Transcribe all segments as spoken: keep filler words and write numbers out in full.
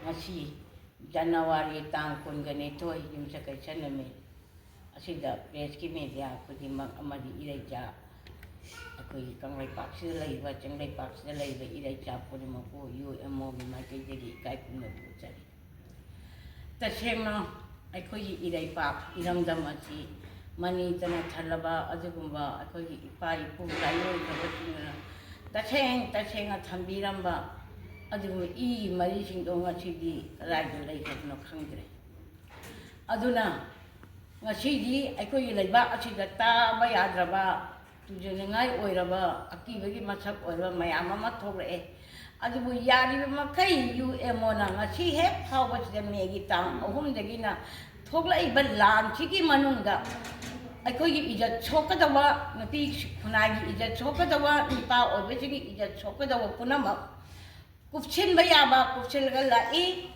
ꯉꯁꯤ ꯖꯅꯋꯥꯔꯤ ꯇꯥꯡ ꯀꯨꯟꯒ ꯅꯤꯊꯣꯏ, ꯌꯨꯝꯁꯀꯩꯁ ꯅꯨꯃꯤꯠ ꯑꯁꯤꯗ ꯄ꯭ꯔꯦꯁꯀꯤ ꯃꯦꯗꯤꯌꯥ ꯈꯨꯗꯤꯡꯃꯛ ꯑꯃꯗꯤ ꯏꯔꯩꯆꯥ, ꯑꯩꯈꯣꯏꯒꯤ ꯀꯪꯂꯩꯄꯥꯛꯁꯤꯗ ꯂꯩꯔꯤꯕ, ꯆꯤꯡꯂꯩꯄꯥꯛꯁꯤꯗ ꯂꯩꯔꯤꯕ ꯏꯔꯩꯆꯥ ꯄꯨꯝꯅꯃꯛꯄꯨ ꯌꯨ ꯑꯦꯝ ꯑꯣꯒꯤ ꯃꯥꯏꯀꯩꯗꯒꯤ ꯏꯀꯥꯏ ꯈꯨꯝꯅꯕ ꯎꯠꯆꯔꯤ꯫ ꯇꯁꯦꯡꯅ ꯑꯩꯈꯣꯏꯒꯤ ꯏꯔꯩꯄꯥꯛ ꯏꯔꯝꯗꯝ ꯑꯁꯤ ꯃꯅꯤꯇꯅ ꯊꯜꯂꯕ ꯑꯗꯨꯒꯨꯝꯕ ꯑꯩꯈꯣꯏꯒꯤ ꯏꯄꯥ ꯏꯄꯨ ꯂꯥꯏꯑꯣꯏꯈ꯭ꯔꯕꯁꯤꯡꯅ ꯇꯁꯦꯡ ꯇꯁꯦꯡꯅ ꯊꯝꯕꯤꯔꯝꯕ ꯑꯗꯨꯒꯨꯝꯕ ꯏꯒꯤ ꯃꯔꯤꯁꯤꯡꯗꯣ ꯉꯁꯤꯗꯤ ꯀꯗꯥꯏꯗ ꯂꯩꯈ꯭ꯔꯕꯅꯣ ꯈꯪꯗ꯭ꯔꯦ꯫ ꯑꯗꯨꯅ ꯉꯁꯤꯗꯤ ꯑꯩꯈꯣꯏꯒꯤ ꯂꯩꯕꯥꯛ ꯑꯁꯤꯗ ꯇꯥꯕ ꯌꯥꯗ꯭ꯔꯕ, ꯇꯨꯖꯅꯤꯡꯉꯥꯏ ꯑꯣꯏꯔꯕ, ꯑꯀꯤꯕꯒꯤ ꯃꯁꯛ ꯑꯣꯏꯔꯕ ꯃꯌꯥꯝ ꯑꯃ ꯊꯣꯛꯂꯛꯑꯦ꯫ ꯑꯗꯨꯕꯨ ꯌꯥꯔꯤꯕ ꯃꯈꯩ ꯌꯨ ꯑꯦꯝ ꯑꯣꯅ ꯉꯁꯤ ꯍꯦꯛ ꯐꯥꯎꯕꯁꯤꯗ, ꯃꯦꯒꯤ ꯇꯥꯡ ꯑꯍꯨꯝꯗꯒꯤꯅ ꯊꯣꯛꯂꯛꯏꯕ ꯂꯥꯟꯁꯤꯒꯤ ꯃꯅꯨꯡꯗ ꯑꯩꯈꯣꯏꯒꯤ ꯏꯖꯠ ꯁꯣꯛꯀꯗꯕ, ꯅꯨꯄꯤ ꯈꯨꯟꯅꯥꯏꯒꯤ ꯏꯖꯠ ꯁꯣꯛꯀꯗꯕ, ꯅꯨꯄꯥ ꯑꯣꯏꯕꯁꯤꯡꯒꯤ ꯏꯖꯠ ꯁꯣꯛꯀꯗꯕ ꯄꯨꯝꯅꯃꯛ ꯀꯨꯞꯁꯤꯟꯕ ꯌꯥꯕ ꯀꯨꯞꯁꯤꯜꯂꯒ ꯂꯥꯛꯏ,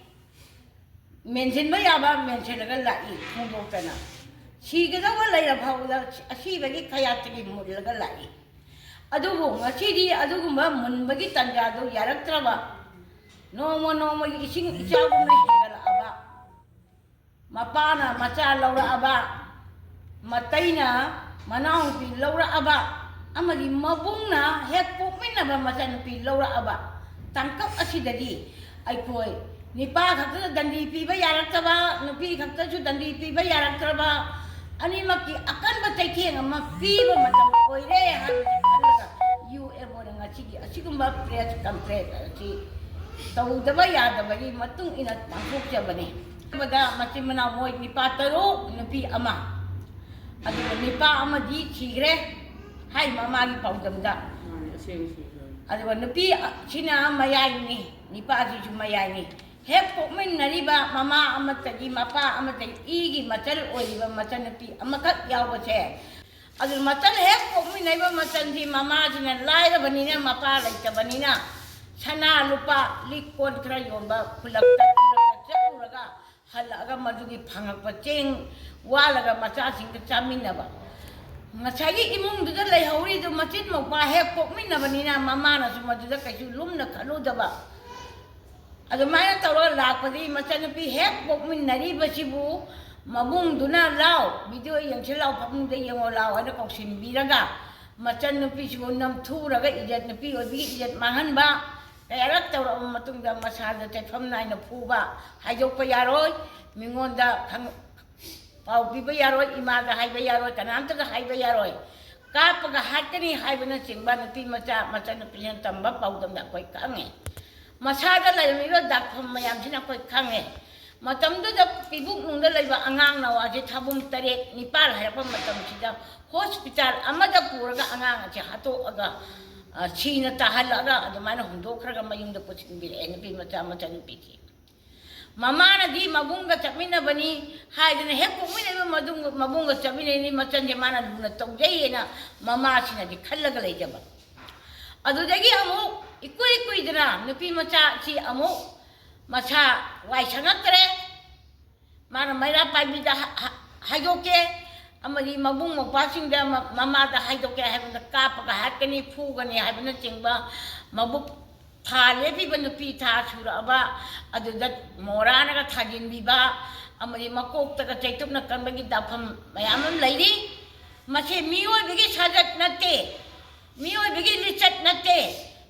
ꯃꯦꯟꯁꯤꯟꯕ ꯌꯥꯕ ꯃꯦꯟꯁꯤꯜꯂꯒ ꯂꯥꯛꯏ ꯐꯣꯡꯗꯣꯛꯇꯅ꯫ ꯁꯤꯒꯗꯧꯕ ꯂꯩꯔ ꯐꯥꯎꯕꯗ ꯑꯁꯤꯕꯒꯤ ꯈꯌꯥꯠꯇꯒꯤ ꯃꯨꯜꯂꯒ ꯂꯥꯛꯏ꯫ ꯑꯗꯨꯕꯨ ꯉꯁꯤꯗꯤ ꯑꯗꯨꯒꯨꯝꯕ ꯃꯨꯟꯕꯒꯤ ꯇꯥꯟꯖꯥꯗꯨ ꯌꯥꯔꯛꯇ꯭ꯔꯕ, ꯅꯣꯡꯃ ꯅꯣꯡꯃꯒꯤ ꯏꯁꯤꯡ ꯏꯆꯥꯎꯒꯨꯝꯅ ꯍꯦꯟꯒꯠꯂꯛꯑꯕ, ꯃꯄꯥꯅ ꯃꯆꯥ ꯂꯧꯔꯛꯑꯕ, ꯃꯇꯩꯅ ꯃꯅꯥꯎꯅꯨꯄꯤ ꯂꯧꯔꯛꯑꯕ, ꯑꯃꯗꯤ ꯃꯕꯨꯡꯅ ꯍꯦꯛ ꯄꯣꯛꯃꯤꯟꯅꯕ ꯃꯆꯥꯅꯨꯄꯤ ꯂꯧꯔꯛꯑꯕ ꯇꯥꯡꯀꯛ ꯑꯁꯤꯗꯗꯤ ꯑꯩꯈꯣꯏ ꯅꯤꯄꯥ ꯈꯛꯇꯗ ꯗꯟꯗꯤ ꯄꯤꯕ ꯌꯥꯔꯛꯇꯕ, ꯅꯨꯄꯤ ꯈꯛꯇꯁꯨ ꯗꯟꯗꯤ ꯄꯤꯕ ꯌꯥꯔꯛꯇ꯭ꯔꯕ, ꯑꯅꯤꯃꯛꯀꯤ ꯑꯀꯟꯕ ꯆꯩꯊꯦꯡ ꯑꯃ ꯄꯤꯕ ꯃꯇꯝ ꯑꯣꯏꯔꯦ ꯍꯥꯏꯕꯁꯤ ꯈꯜꯂꯒ ꯌꯨ ꯑꯦꯝ ꯑꯣꯅ ꯉꯁꯤꯒꯤ ꯑꯁꯤꯒꯨꯝꯕ ꯄ꯭ꯔꯦꯁ ꯀꯟꯐ꯭ꯔꯦꯟꯁ ꯑꯁꯤ ꯇꯧꯗꯕ ꯌꯥꯗꯕꯒꯤ ꯃꯇꯨꯡ ꯏꯟꯅ ꯄꯥꯡꯊꯣꯛꯆꯕꯅꯤ꯫ ꯃꯆꯤꯟ ꯃꯅꯥꯎ ꯃꯣꯏ ꯅꯤꯄꯥ ꯇꯔꯨꯛ, ꯅꯨꯄꯤ ꯑꯃ, ꯑꯗꯨꯒ ꯅꯤꯄꯥ ꯑꯃꯗꯤ ꯁꯤꯈ꯭ꯔꯦ ꯍꯥꯏ ꯃꯃꯥꯒꯤ ꯄꯥꯎꯗꯝꯗ꯫ ꯃꯥꯅꯤ, ꯑꯁꯦꯡꯕ ꯁꯤꯈ꯭ꯔꯕꯅꯤ꯫ ꯑꯗꯨꯒ ꯅꯨꯄꯤ ꯑꯁꯤꯅ ꯃꯌꯥꯏꯅꯤ, ꯅꯤꯄꯥꯁꯤꯁꯨ ꯃꯌꯥꯏꯅꯤ꯫ ꯍꯦꯛ ꯄꯣꯛꯃꯤꯟꯅꯔꯤꯕ ꯃꯃꯥ ꯑꯃꯠꯇꯒꯤ, ꯃꯄꯥ ꯑꯃꯠꯇꯒꯤ ꯏꯒꯤ ꯃꯆꯜ ꯑꯣꯏꯔꯤꯕ ꯃꯆꯟꯅꯨꯄꯤ ꯑꯃꯈꯛ ꯌꯥꯎꯕꯁꯦ, ꯑꯗꯨ ꯃꯆꯟ ꯍꯦꯛ ꯄꯣꯛꯃꯤꯟꯅꯔꯤꯕ ꯃꯆꯟꯁꯤ ꯃꯃꯥꯁꯤꯅ ꯂꯥꯏꯔꯕꯅꯤꯅ, ꯃꯄꯥ ꯂꯩꯇꯕꯅꯤꯅ, ꯁꯅꯥ ꯂꯨꯄꯥ, ꯂꯤꯛ ꯀꯣꯟ ꯈꯔ ꯌꯣꯟꯕ ꯈꯨꯜꯂꯛꯇ ꯆꯠꯂꯨꯔꯒ ꯍꯜꯂꯛꯑꯒ ꯃꯗꯨꯒꯤ ꯐꯪꯉꯛꯄ ꯆꯦꯡ ꯋꯥꯜꯂꯒ ꯃꯆꯥꯁꯤꯡꯒ ꯆꯥꯃꯤꯟꯅꯕ꯫ ꯉꯁꯥꯏꯒꯤ ꯏꯃꯨꯡꯗꯨꯗ ꯂꯩꯍꯧꯔꯤꯗꯨ ꯃꯆꯤꯟ ꯃꯧꯄꯥ ꯍꯦꯛ ꯄꯣꯛꯃꯤꯟꯅꯕꯅꯤꯅ ꯃꯃꯥꯅꯁꯨ ꯃꯗꯨꯗ ꯀꯩꯁꯨ ꯂꯨꯝꯅ ꯈꯜꯂꯨꯗꯕ꯫ ꯑꯗꯨꯃꯥꯏꯅ ꯇꯧꯔꯒ ꯂꯥꯛꯄꯗꯒꯤ ꯃꯆꯟꯅꯨꯄꯤ ꯍꯦꯛ ꯄꯣꯛꯃꯤꯟꯅꯔꯤꯕꯁꯤꯕꯨ ꯃꯕꯨꯡꯗꯨꯅ "ꯂꯥꯎ, ꯚꯤꯗꯤꯑꯣ ꯌꯦꯡꯁꯤ ꯂꯥꯎ, ꯐꯃꯨꯡꯗ ꯌꯦꯡꯉꯣ ꯂꯥꯎ" ꯍꯥꯏꯅ ꯀꯧꯁꯤꯟꯕꯤꯔꯒ ꯃꯆꯟꯅꯨꯄꯤꯁꯤꯕꯨ ꯅꯝꯊꯨꯔꯒ ꯏꯖꯠ, ꯅꯨꯄꯤ ꯑꯣꯏꯕꯒꯤ ꯏꯖꯠ ꯃꯥꯡꯍꯟꯕ ꯀꯌꯥꯔꯛ ꯇꯧꯔꯛꯑꯕ ꯃꯇꯨꯡꯗ ꯃꯁꯥꯗ ꯆꯠꯐꯝ ꯅꯥꯏꯅ ꯐꯨꯕ, ꯍꯥꯏꯗꯣꯛꯄ ꯌꯥꯔꯣꯏ, ꯃꯤꯉꯣꯟꯗ ꯈꯪ-, ꯄꯥꯎ ꯄꯤꯕ ꯌꯥꯔꯣꯏ, ꯏꯃꯥꯗ ꯍꯥꯏꯕ ꯌꯥꯔꯣꯏ, ꯀꯅꯥꯝꯇꯗ ꯍꯥꯏꯕ ꯌꯥꯔꯣꯏ꯫ ꯀꯥꯞꯄꯒ ꯍꯥꯠꯀꯅꯤ ꯍꯥꯏꯕꯅꯆꯤꯡꯕ ꯅꯨꯄꯤ ꯃꯆꯥ, ꯃꯆꯟꯅꯨꯄꯤꯁꯤꯅ ꯇꯝꯕ ꯄꯥꯎꯗꯝꯗ ꯑꯩꯈꯣꯏ ꯈꯪꯉꯦ꯫ ꯃꯁꯥꯗ ꯂꯩꯔꯝꯃꯤꯕ ꯗꯥꯛꯐꯝ ꯃꯌꯥꯝꯁꯤꯅ ꯑꯩꯈꯣꯏ ꯈꯪꯉꯦ꯫ ꯃꯇꯝꯗꯨꯗ ꯄꯤꯕꯨꯛꯅꯨꯡꯗ ꯂꯩꯕ ꯑꯉꯥꯡ ꯅꯋꯥꯁꯦ ꯊꯥꯕꯨꯝ ꯇꯔꯦꯠ, ꯅꯤꯄꯥꯜ ꯍꯥꯏꯔꯛꯄ ꯃꯇꯝꯁꯤꯗ ꯍꯣꯁꯄꯤꯇꯥꯜ ꯑꯃꯗ ꯄꯨꯔꯒ ꯑꯉꯥꯡ ꯑꯁꯦ ꯍꯥꯠꯇꯣꯛꯑꯒ, ꯑ, ꯁꯤꯅ ꯇꯥꯍꯜꯂꯒ ꯑꯗꯨꯃꯥꯏꯅ ꯍꯨꯟꯗꯣꯛꯈ꯭ꯔꯒ ꯃꯌꯨꯝꯗ ꯄꯨꯁꯤꯟꯕꯤꯔꯛꯑꯦ ꯅꯨꯄꯤ ꯃꯆꯥ, ꯃꯆꯟꯅꯨꯄꯤꯁꯦ꯫ ꯃꯃꯥꯅꯗꯤ ꯃꯕꯨꯡꯒ ꯆꯠꯃꯤꯟꯅꯕꯅꯤ ꯍꯥꯏꯗꯅ ꯍꯦꯛ ꯄꯣꯛꯃꯤꯟꯅꯕ ꯃꯗꯨ-, ꯃꯕꯨꯡꯒ ꯆꯠꯃꯤꯟꯅꯔꯤ ꯃꯆꯟꯁꯦ ꯃꯥꯅ ꯂꯨꯅ ꯇꯧꯖꯩꯌꯦꯅ ꯃꯃꯥꯁꯤꯅꯗꯤ ꯈꯜꯂꯒ ꯂꯩꯖꯕ꯫ ꯑꯗꯨꯗꯒꯤ ꯑꯃꯨꯛ ꯏꯀꯨꯏ ꯀꯨꯏꯗꯅ ꯅꯨꯄꯤ ꯃꯆꯥꯁꯤ ꯑꯃꯨꯛ ꯃꯁꯥ ꯋꯥꯏ ꯁꯪꯉꯛꯇ꯭ꯔꯦ꯫ ꯃꯥꯅ ꯃꯩꯔꯥ ꯄꯥꯏꯕꯤꯗ ꯍ-, ꯍ-, ꯍꯥꯏꯗꯣꯛꯀꯦ ꯑꯃꯗꯤ ꯃꯕꯨꯡ ꯃꯧꯄ꯭ꯋꯥꯁꯤꯡꯗ ꯃ-, ꯃꯃꯥꯗ ꯍꯥꯏꯗꯣꯛꯀꯦ ꯍꯥꯏꯕꯗ ꯀꯥꯞꯄꯒ ꯍꯥꯠꯀꯅꯤ, ꯐꯨꯒꯅꯤ ꯍꯥꯏꯕꯅꯆꯤꯡꯕ ꯃꯕꯨꯛ ꯊꯥ ꯂꯦꯞꯄꯤꯕ ꯅꯨꯄꯤ ꯊꯥ ꯁꯨꯔꯛꯑꯕ ꯑꯗꯨꯗ ꯃꯣꯔꯥꯅꯒ ꯊꯥꯖꯤꯟꯕꯤꯕ ꯑꯃꯗꯤ ꯃꯀꯣꯛꯇꯒ ꯆꯩꯇꯨꯞꯅ ꯀꯟꯕꯒꯤ ꯗꯥꯛꯐꯝ ꯃꯌꯥꯝ ꯑꯃ ꯂꯩꯔꯤ꯫ ꯃꯁꯤ ꯃꯤꯑꯣꯏꯕꯒꯤ ꯁꯥꯖꯠ ꯅꯠꯇꯦ, ꯃꯤꯑꯣꯏꯕꯒꯤ ꯂꯤꯆꯠ ꯅꯠꯇꯦ,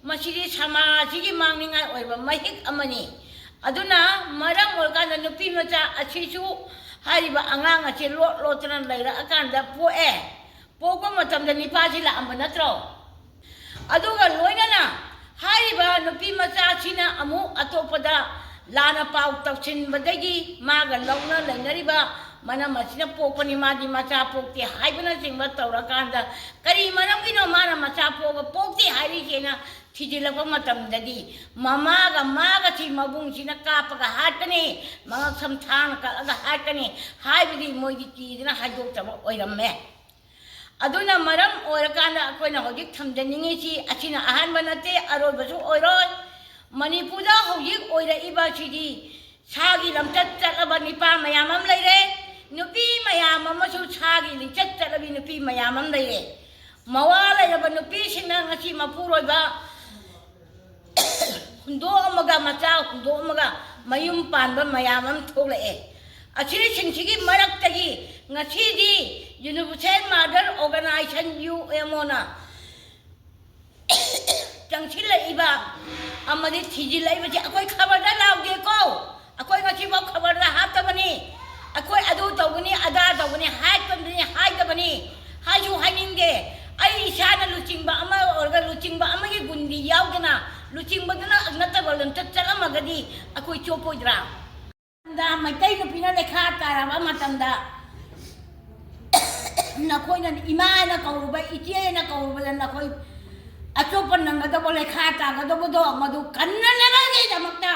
ꯃꯁꯤꯗꯤ ꯁꯃꯥꯖꯁꯤꯒꯤ ꯃꯥꯡꯅꯤꯡꯉꯥꯏ ꯑꯣꯏꯕ ꯃꯍꯤꯛ ꯑꯃꯅꯤ꯫ ꯑꯗꯨꯅ ꯃꯔꯝ ꯑꯣꯏꯔꯀꯥꯟꯗ ꯅꯨꯄꯤ ꯃꯆꯥ ꯑꯁꯤꯁꯨ ꯍꯥꯏꯔꯤꯕ ꯑꯉꯥꯡ ꯑꯁꯤ ꯂꯣꯠ ꯂꯣꯠꯇꯅ ꯂꯩꯔꯛꯑꯀꯥꯟꯗ ꯄꯣꯛꯑꯦ꯫ ꯄꯣꯛꯄ ꯃꯇꯝꯗ ꯅꯤꯄꯥꯁꯤ ꯂꯥꯛꯑꯝꯕ ꯅꯠꯇ꯭ꯔꯣ? ꯑꯗꯨꯒ ꯂꯣꯏꯅꯅ ꯍꯥꯏꯔꯤꯕ ꯅꯨꯄꯤ ꯃꯆꯥꯁꯤꯅ ꯑꯃꯨꯛ ꯑꯇꯣꯞꯄꯗ ꯂꯥꯟꯅ ꯄꯥꯎ ꯇꯧꯁꯤꯟꯕꯗꯒꯤ ꯃꯥꯒ ꯂꯧꯅ ꯂꯩꯅꯔꯤꯕ ꯃꯅꯝ ꯑꯁꯤꯅ ꯄꯣꯛꯄꯅꯤ, ꯃꯥꯗꯤ ꯃꯆꯥ ꯄꯣꯛꯇꯦ ꯍꯥꯏꯕꯅꯆꯤꯡꯕ ꯇꯧꯔꯀꯥꯟꯗ ꯀꯔꯤ ꯃꯔꯝꯒꯤꯅꯣ ꯃꯥꯅ ꯃꯆꯥ ꯄꯣꯛꯑꯒ ꯄꯣꯛꯇꯦ ꯍꯥꯏꯔꯤꯁꯦꯅ ꯊꯤꯖꯤꯜꯂꯛꯄ ꯃꯇꯝꯗꯗꯤ ꯃꯃꯥꯒ ꯃꯥꯒꯁꯤ ꯃꯕꯨꯡꯁꯤꯅ ꯀꯥꯞꯄꯒ ꯍꯥꯠꯀꯅꯤ, ꯃꯉꯛꯁꯝ ꯊꯥꯡꯅ ꯀꯛꯑꯒ ꯍꯥꯠꯀꯅꯤ ꯍꯥꯏꯕꯗꯤ ꯃꯣꯏꯗꯤ ꯀꯤꯗꯅ ꯍꯥꯏꯗꯣꯛꯇꯕ ꯑꯣꯏꯔꯝꯃꯦ꯫ ꯑꯗꯨꯅ ꯃꯔꯝ ꯑꯣꯏꯔꯀꯥꯟꯗ ꯑꯩꯈꯣꯏꯅ ꯍꯧꯖꯤꯛ ꯊꯝꯖꯅꯤꯡꯉꯤꯁꯤ ꯑꯁꯤꯅ ꯑꯍꯥꯟꯕ ꯅꯠꯇꯦ, ꯑꯔꯣꯏꯕꯁꯨ ꯑꯣꯏꯔꯣꯏ꯫ ꯃꯅꯤꯄꯨꯔꯗ ꯍꯧꯖꯤꯛ ꯑꯣꯏꯔꯛꯏꯕ ꯑꯁꯤꯗꯤ ꯁꯥꯒꯤ ꯂꯝꯆꯠ ꯆꯠꯂꯕ ꯅꯤꯄꯥ ꯃꯌꯥꯝ ꯑꯃ ꯂꯩꯔꯦ꯫ ꯅꯨꯄꯤ ꯃꯌꯥꯝ ꯑꯃꯁꯨ ꯁꯥꯒꯤ ꯂꯤꯆꯠ ꯆꯠꯂꯕꯤ ꯅꯨꯄꯤ ꯃꯌꯥꯝ ꯑꯃ ꯂꯩꯔꯦ꯫ ꯃꯋꯥ ꯂꯩꯔꯕ ꯅꯨꯄꯤꯁꯤꯡꯅ ꯉꯁꯤ ꯃꯄꯨꯔꯣꯏꯕ ꯍꯨꯟꯗꯣꯛꯑꯝꯃꯒ, ꯃꯆꯥ ꯍꯨꯟꯗꯣꯛꯑꯝꯃꯒ ꯃꯌꯨꯝ ꯄꯥꯟꯕ ꯃꯌꯥꯝ ꯑꯃ ꯊꯣꯛꯂꯛꯑꯦ꯫ ꯑꯁꯤꯁꯤꯡꯁꯤꯒꯤ ꯃꯔꯛꯇꯒꯤ ꯉꯁꯤꯗꯤ Universal Mother Organization, U M O ꯅ ꯆꯪꯁꯤꯜꯂꯛꯏꯕ ꯑꯃꯗꯤ ꯊꯤꯖꯤꯜꯂꯛꯏꯕꯁꯦ ꯑꯩꯈꯣꯏ ꯈꯕꯔꯗ ꯂꯥꯎꯗꯦꯀꯣ꯫ ꯑꯩꯈꯣꯏ ꯉꯁꯤꯐꯥꯎ ꯈꯕꯔꯗ ꯍꯥꯞꯇꯕꯅꯤ꯫ ꯑꯩꯈꯣꯏ ꯑꯗꯨ ꯇꯧꯒꯅꯤ, ꯑꯗꯥ ꯇꯧꯒꯅꯤ ꯍꯥꯏꯕꯅꯤ, ꯍꯥꯏꯗꯕꯅꯤ, ꯍꯥꯏꯁꯨ ꯍꯥꯏꯅꯤꯡꯗꯦ꯫ ꯑꯩ ꯏꯁꯥꯅ ꯂꯨꯆꯤꯡꯕ ꯑꯃ ꯑꯣꯏꯔꯒ ꯂꯨꯆꯤꯡꯕ ꯑꯃꯒꯤ ꯒꯨꯟꯗꯤ ꯌꯥꯎꯗꯅ ꯂꯨꯆꯤꯡꯕꯗꯨꯅ ꯅꯠꯇꯕ ꯂꯝꯆꯠ ꯆꯠꯂꯝꯃꯒꯗꯤ ꯑꯩꯈꯣꯏ ꯆꯣꯞꯄꯣꯏꯗ꯭ꯔꯥ? ꯃꯩꯇꯩ ꯅꯨꯄꯤꯅ ꯂꯩꯈꯥ ꯇꯥꯔꯕ ꯃꯇꯝꯗ ꯅꯈꯣꯏꯅ ꯏꯃꯥꯅ ꯀꯧꯔꯨꯕ, ꯏꯆꯦꯅ ꯀꯧꯔꯨꯕꯗ ꯅꯈꯣꯏ ꯑꯆꯣꯞꯄ ꯅꯪꯒꯗꯧꯕ, ꯂꯩꯈꯥ ꯇꯥꯒꯗꯧꯕꯗꯣ ꯃꯗꯨ ꯀꯟꯅꯅꯕꯒꯤꯗꯃꯛꯇ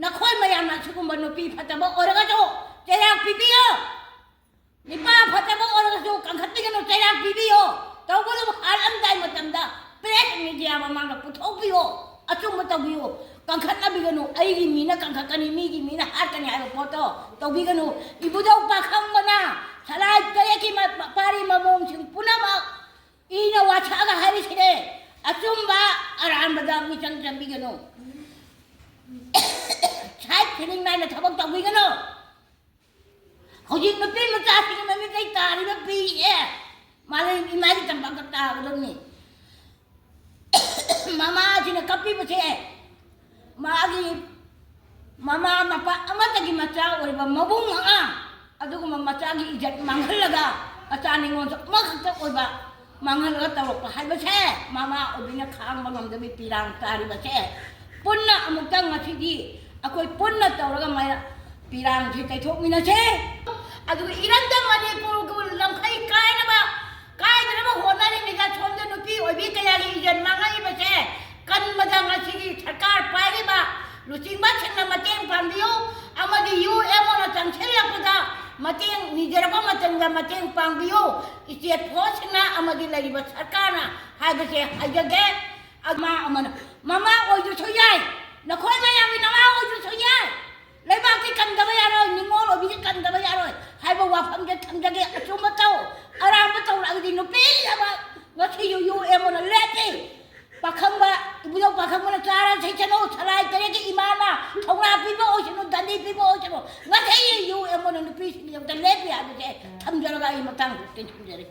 ꯅꯈꯣꯏ ꯃꯌꯥꯝꯅ ꯑꯁꯤꯒꯨꯝꯕ ꯅꯨꯄꯤ ꯐꯠꯇꯕ ꯑꯣꯏꯔꯒꯁꯨ ꯆꯩꯔꯥꯛ ꯄꯤꯕꯤꯌꯨ꯫ ꯅꯤꯄꯥ ꯐꯠꯇꯕ ꯑꯣꯏꯔꯒꯁꯨ ꯀꯟꯈꯠꯄꯤꯒꯅꯨ, ꯆꯩꯔꯥꯛ ꯄꯤꯕꯤꯌꯣ꯫ ꯇꯧꯒꯗꯕ ꯍꯥꯠꯂꯝꯗꯥꯏ ꯃꯇꯝꯗ press media ꯃꯃꯥꯡꯗ ꯄꯨꯊꯣꯛꯄꯤꯌꯣ, ꯑꯆꯨꯝꯕ ꯇꯧꯕꯤꯌꯣ, ꯀꯟꯈꯠꯅꯕꯤꯒꯅꯨ꯫ ꯑꯩꯒꯤ ꯃꯤꯅ ꯀꯟꯈꯠꯀꯅꯤ, ꯃꯤꯒꯤ ꯃꯤꯅ ꯍꯥꯠꯀꯅꯤ ꯍꯥꯏꯕ ꯄꯣꯠꯇꯣ ꯇꯧꯕꯤꯒꯅꯨ꯫ ꯏꯕꯨꯙꯧ ꯄꯥꯈꯪꯕꯅ ꯁꯂꯥꯏ ꯇꯔꯦꯠꯀꯤ ꯃ-, ꯃ-, ꯄꯥꯔꯤ ꯃꯃꯣꯝꯁꯤꯡ ꯄꯨꯝꯅꯃꯛ ꯏꯅ ꯋꯥꯁꯛꯑꯒ ꯍꯥꯏꯔꯤꯁꯤꯅꯦ, ꯑꯆꯨꯝꯕ ꯑꯔꯥꯟꯕꯗ ꯃꯤꯆꯪ ꯆꯪꯕꯤꯒꯅꯨ꯫ Side feeling ꯅꯥꯏꯅ ꯊꯕꯛ ꯇꯧꯕꯤꯒꯅꯨ꯫ ꯍꯧꯖꯤꯛ ꯅꯨꯄꯤ ꯃꯆꯥꯁꯤꯡꯒꯤ ꯃꯃꯤꯠꯇꯩ ꯇꯥꯔꯤꯕ ꯄꯤꯁꯦ ꯃꯥꯂꯦꯝ ꯏꯃꯥꯒꯤ ꯇꯝꯄꯥꯛꯇ ꯇꯥꯒꯗꯕꯅꯤ꯫ ꯃꯃꯥꯁꯤꯅ ꯀꯞꯄꯤꯕꯁꯦ ꯃꯥꯒꯤ ꯃꯃꯥ ꯃꯄꯥ ꯑꯃꯠꯇꯒꯤ ꯃꯆꯥ ꯑꯣꯏꯕ ꯃꯕꯨꯡ ꯑꯉꯥꯡ ꯑꯗꯨꯒꯨꯝꯕ ꯃꯆꯥꯒꯤ ꯏꯖꯠ ꯃꯥꯡꯍꯜꯂꯒ ꯃꯆꯥ ꯅꯤꯉꯣꯜꯁꯨ ꯑꯃꯈꯛꯇ ꯑꯣꯏꯕ ꯃꯥꯡꯍꯜꯂꯒ ꯇꯧꯔꯛꯄ ꯍꯥꯏꯕꯁꯦ ꯃꯃꯥ ꯑꯣꯏꯕꯤꯅ ꯈꯥꯡꯕ ꯉꯝꯗꯕꯤ ꯄꯤꯔꯥꯡ ꯇꯥꯔꯤꯕꯁꯦ ꯄꯨꯟꯅ ꯑꯃꯨꯛꯇꯪ ꯉꯁꯤꯗꯤ ꯑꯩꯈꯣꯏ ꯄꯨꯟꯅ ꯇꯧꯔꯒ ꯃꯌꯥ-, ꯄꯤꯔꯥꯡꯁꯦ ꯇꯩꯊꯣꯛꯃꯤꯟꯅꯁꯦ꯫ ꯑꯗꯨꯒ ꯏꯔꯝꯗꯝ ꯃꯅꯤꯄꯨꯔꯒꯤ ꯂꯝꯈꯩ ꯀꯥꯏꯅꯕ, ꯀꯥꯏꯗꯅꯕ ꯍꯣꯠꯅꯔꯤꯉꯩꯗ ꯁꯣꯝꯗ ꯅꯨꯄꯤ ꯑꯣꯏꯕꯤ ꯀꯌꯥꯒꯤ ꯏꯖꯠ ꯃꯥꯡꯉꯛꯏꯕꯁꯦ ꯀꯟꯕꯗ ꯉꯁꯤꯒꯤ ꯁꯔꯀꯥꯔ ꯄꯥꯏꯔꯤꯕ ꯂꯨꯆꯤꯡꯕꯁꯤꯡꯅ ꯃꯇꯦꯡ ꯄꯥꯡꯕꯤꯌꯨ, ꯑꯃꯗꯤ U M O ꯅ ꯆꯪꯁꯤꯜꯂꯛꯄꯗ ꯃꯇꯦꯡ ꯅꯤꯖꯔꯛꯄ ꯃꯇꯝꯗ ꯃꯇꯦꯡ ꯄꯥꯡꯕꯤꯌꯨ꯫ State force ꯁꯤꯡꯅ ꯑꯃꯗꯤ ꯂꯩꯔꯤꯕ ꯁꯔꯀꯥꯔꯅ ꯍꯥꯏꯕꯁꯦ ꯍꯥꯏꯖꯒꯦ꯫ ꯑꯃ ꯑꯃꯅ ꯃꯃꯥ ꯑꯣꯏꯗ꯭ꯔꯁꯨ ꯌꯥꯏ, ꯅꯈꯣꯏ ꯃꯌꯥꯝꯒꯤ ꯅꯃꯥ ꯑꯣꯏꯗ꯭ꯔꯁꯨ ꯌꯥꯏ, ꯂꯩꯕꯥꯛꯇꯤ ꯀꯟꯗꯕ ꯌꯥꯔꯣꯏ, ꯅꯤꯉꯣꯜ ꯑꯣꯏꯕꯤꯗꯤ ꯀꯟꯗꯕ ꯌꯥꯔꯣꯏ ꯍꯥꯏꯕ ꯄꯥꯈꯪꯕꯅ ꯆꯥꯔ ꯊꯛꯁꯅꯨ, ꯁꯂꯥꯏ ꯇꯔꯦꯠꯀꯤ ꯏꯃꯥꯅ ꯊꯧꯅꯥ ꯄꯤꯕ ꯑꯣꯏꯁꯅꯨ, ꯗꯟꯗꯤ ꯄꯤꯕ ꯑꯣꯏꯁꯅꯨ, ꯉꯁꯤ ꯌꯨ ꯑꯦꯝ ꯑꯣꯅ ꯅꯨꯄꯤꯁꯤꯡꯒꯤꯗꯃꯛꯇ ꯂꯦꯞꯄꯤ ꯍꯥꯏꯕꯁꯦ ꯊꯝꯖꯔꯒ ꯑꯩ ꯃꯇꯥꯡꯁꯤꯗ ꯇꯦꯟꯁꯤꯟꯖꯔꯦ꯫